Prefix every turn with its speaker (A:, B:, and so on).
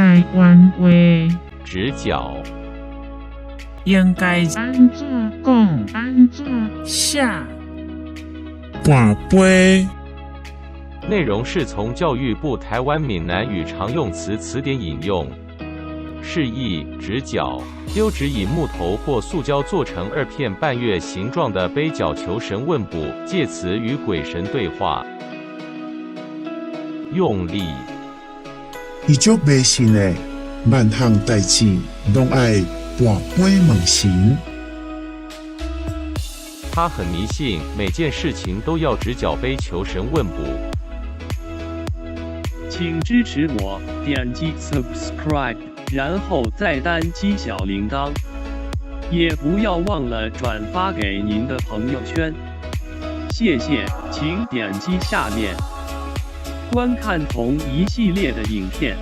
A: 臺灣話。
B: 直角。
A: 應該按怎講？按怎寫？跋杯。
B: 內容是從教育部臺灣閩南語常用詞詞典引用。釋義：直角，丟指以木頭或塑膠做成二片半月形狀的杯角求神問卜，借此與鬼神對話。用力。
C: 伊足迷信的，萬項代誌攏愛跋杯問神。
B: 他很迷信，每件事情都要擲筊杯求神問卜。
D: 請支持我，點擊 subscribe，然後再單擊小鈴鐺，也不要忘了轉發給您的朋友圈。謝謝，請點擊下面觀看同一系列的影片。